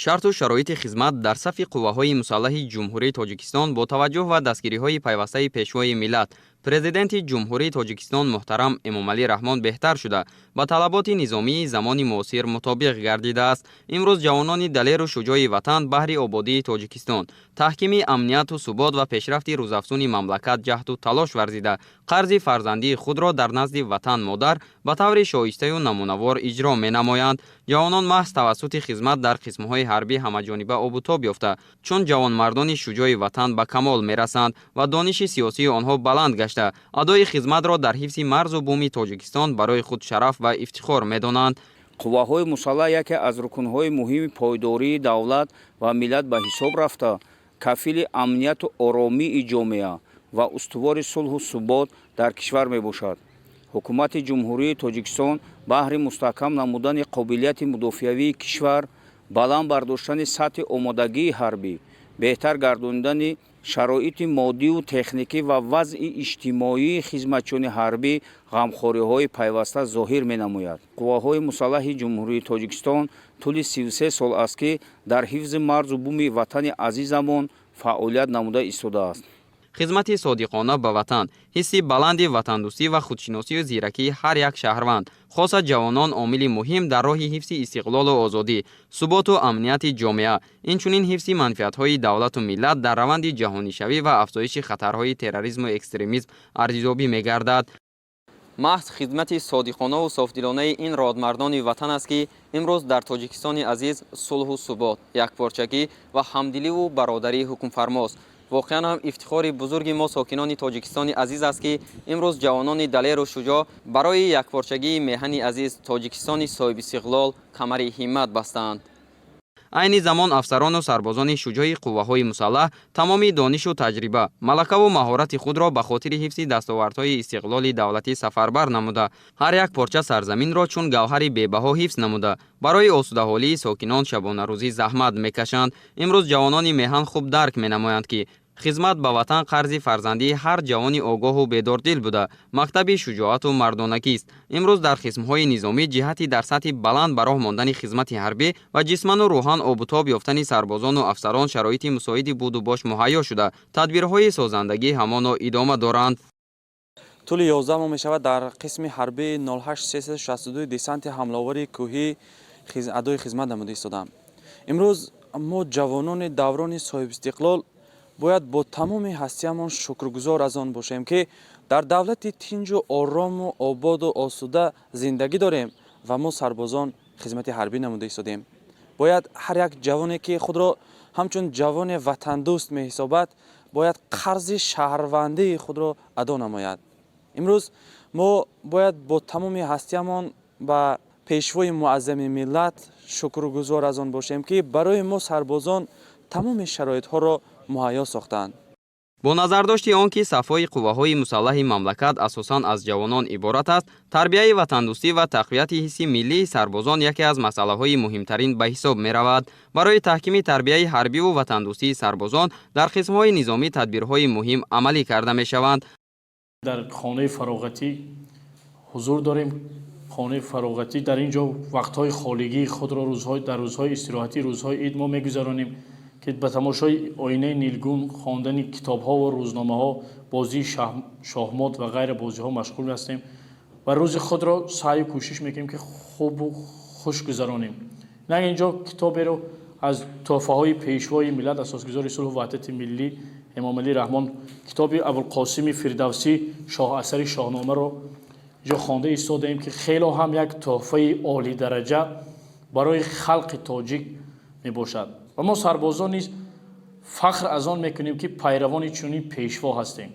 Шарту шароити хизмат дар сафи қувваҳои мусаллаҳи Ҷумҳурии Тоҷикистон бо таваҷҷӯҳ ва дастгириҳои пайвастаи Пешвои миллат, Президенти Ҷумҳурии Тоҷикистон муҳтарам Эмомалӣ Раҳмон беҳтар шуда, ба талаботи низомии замони муосир мутобиқ гардидааст. Имрӯз ҷавонони далеру шуҷои ватан баҳри ободии Тоҷикистон, таҳкими амнияту субот ва пешрафти рӯзафзуни мамлакат ҷаҳду талош варзида, қарзи фарзандии худро дар назди ватан модар ба таври шоистаю намунавор иҷро менамоянд. Ҷавонон маҳз тавассути хизмат дар қисмҳои ҳарбӣ ҳамаҷониба обутоб ёфта, чун ҷавонмардони шуҷои ватан ба камол мерасанд ва дониши сиёсии онҳо баланд гашта, адои хизматро дар ҳифзи марзу буми Тоҷикистон барои худ шараф ва ифтихор медонанд. Қувваҳои мусаллаҳ яке аз рукнҳои муҳими пойдории давлат ва миллат ба ҳисоб рафта, кафили амнияту оромии ҷомеа ва устувори сулҳу субот дар кишвар мебошад. Ҳукумати Ҷумҳурии Тоҷикистон баҳри мустаҳкам намудани қобилияти мудофиавии кишвар, баланд бардоштани сатҳи омодагии ҳарбӣ, беҳтар гардонидани шароити моддиву техникӣ ва вазъи иҷтимоии хизматчиёни ҳарбӣ ғамхориҳои пайваста зоҳир менамояд. Қувваҳои мусаллаҳи Ҷумҳурии Тоҷикистон тӯли 33 сол аст, ки дар ҳифзи марзу буми ватани азизамон фаъолият намуда истодааст. Хизмати содиқона ба ватан, ҳисси баланди ватандӯстӣ ва худшиносию зиракии ҳар як шаҳрванд, хоса ҷавонон, омили муҳим дар роҳи ҳифзи истиқлолу озодӣ, суботу амнияти ҷомеа, инчунин ҳифзи манфиатҳои давлату миллат дар раванди ҷаҳонишавӣ ва афзоиши хатарҳои терроризму экстремизм арзёбӣ мегардад. Маҳз хизмати содиқонаву софдилонаи ин родмардони ватан аст, ки имрӯз дар Тоҷикистони азиз сулҳу субот, якпорчагӣ ва ҳамдиливу бародарӣ ҳукмфармост. Воқеан ҳам ифтихори бузурги мо, сокинони Тоҷикистони азиз аст, ки имрӯз ҷавонони далеру шуҷоъ барои якпорчагии меҳани азиз, Тоҷикистони соҳибистиқлол, камари ҳиммат бастаанд. Айни замон афсарону сарбозони шуҷои қувваҳои мусаллаҳ тамоми донишу таҷриба, малакаву маҳорати худро ба хотири ҳифзи дастовардҳои истиқлоли давлатӣ сафарбар намуда, ҳар як порча сарзаминро чун гавҳари бебаҳо ҳифз намуда, барои осудаҳолии сокинон шабонарӯзӣ заҳмат мекашанд. Имрӯз ҷавонони меҳан хуб дарк менамоянд, ки хизмат ба ватан қарзи фарзандии ҳар ҷавони огоҳу бедордил буда, мактаби шуҷоату мардонагист. Имрӯз дар қисмҳои низомӣ ҷиҳати дар сатҳи баланд ба роҳ мондани хизмати ҳарбӣ ва ҷисману рӯҳан обутоб ёфтани сарбозону афсарон шароити мусоиди буду бош муҳайё шуда, тадбирҳои созандагӣ ҳамоно идома доранд. Тӯли 11 моҳ мешавад, дар қисми ҳарбии 08362 десанти ҳамлаовари кӯҳӣ адои хизмат намуда истодам. Имрӯз мо, ҷавонони даврони соҳибистиқлол, бояд бо тамоми ҳастиямон шукргузор аз он бошем, ки дар давлати тинҷу орому ободу осуда зиндагӣ дорем ва мо, сарбозон, хизмати ҳарбӣ намуда истодем. Бояд ҳар як ҷавоне, ки худро ҳамчун ҷавони ватандӯст меҳисобад, бояд қарзи шаҳрвандии худро адо намояд. Имрӯз мо бояд бо тамоми ҳастиямон ба Пешвои муаззами миллат шукргузор аз он бошем, ки барои мо, сарбозон, тамоми шароитҳоро муҳайё сохтаанд. Бо назардошти он ки сафҳои қувваҳои мусаллаҳи мамлакат асосан аз ҷавонон иборат аст, тарбияи ватандӯстӣ ва тақвияти ҳисси миллии сарбозон яке аз масъалаҳои муҳимтарин ба ҳисоб меравад. Барои таҳкими тарбияи ҳарбиву ватандӯстии сарбозон дар қисмҳои низомӣ тадбирҳои муҳим амалӣ карда мешаванд. Дар хонаи фароғатӣ ҳузур дорем. Хонаи фароғатӣ, дар ин ҷо вақтҳои холигии худро дар рӯзҳои истироҳатӣ, рӯзҳои ид мо мегузаронем, ки ба тамошои оинаи нилгун, хондани китобҳо ва рӯзномаҳо, бозии шоҳмот ва ғайра бозиҳо машғул ҳастем ва рӯзи худро саъю кӯшиш мекунем, ки хубу хуш гузаронем. На ин ҷо китоберо аз тӯҳфаҳои Пешвои миллат, Асосгузори сулҳу ваҳдати миллӣ Эмомалӣ Раҳмон, китоби Абулқосими Фирдавсӣ, шоҳасари Шоҳномаро ҷо хонда истодаем, ки хело ҳам як тӯҳфаи олидараҷа барои халқи тоҷик мебошад. Ва мо, сарбозон, низ фахр аз он мекунем, ки пайравони чунин пешво ҳастем.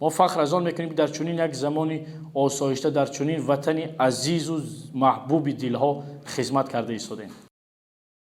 Мо фахр аз он мекунем, ки дар чунин як замони осоишта, дар чунин ватани азизу маҳбуби дилҳо хизмат карда истодем.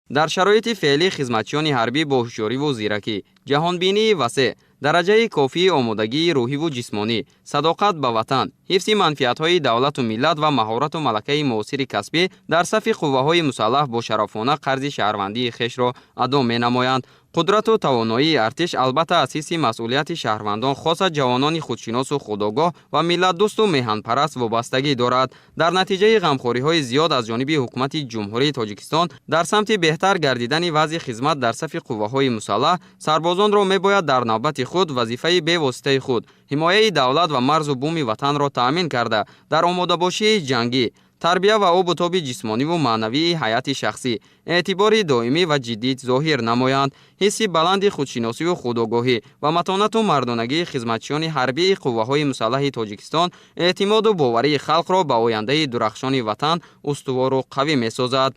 Дар шароити феълӣ хизматчиёни ҳарбӣ бо ҳушёриву зиракӣ, ҷаҳонбинии васеъ, дараҷаи кофии омодагии рӯҳиву ҷисмонӣ, садоқат ба ватан, ҳифзи манфиатҳои давлату миллат ва маҳорату малакаи муосири касбӣ дар сафи қувваҳои мусаллаҳ бошарафона қарзи шаҳрвандии хешро адо менамоянд. Қудрату тавоноии артиш албатта аз ҳисси масъулияти шаҳрвандон, хоса ҷавонони худшиносу худогоҳ ва миллатдӯсту меҳанпараст вобастагӣ дорад. Дар натиҷаи ғамхориҳои зиёд аз ҷониби ҳукумати Ҷумҳурии Тоҷикистон дар самти беҳтар гардидани вазъи хизмат дар сафи қувваҳои мусаллаҳ, сарбозонро мебояд дар навбати худ вазифаи бевоситаи худ ҳимояи давлат ва марзу буми ватанро таъмин карда, дар омодабошии ҷангӣ, тарбия ва обу тоби ҷисмониву маънавии ҳайати шахсӣ эътибори доимӣ ва ҷиддӣ зоҳир намоянд. Ҳисси баланди худшиносиву худогоҳӣ ва матонату мардонагии хизматчиёни ҳарбии қувваҳои мусаллаҳи Тоҷикистон эътимоду боварии халқро ба ояндаи дурахшони ватан устувору қавӣ месозад.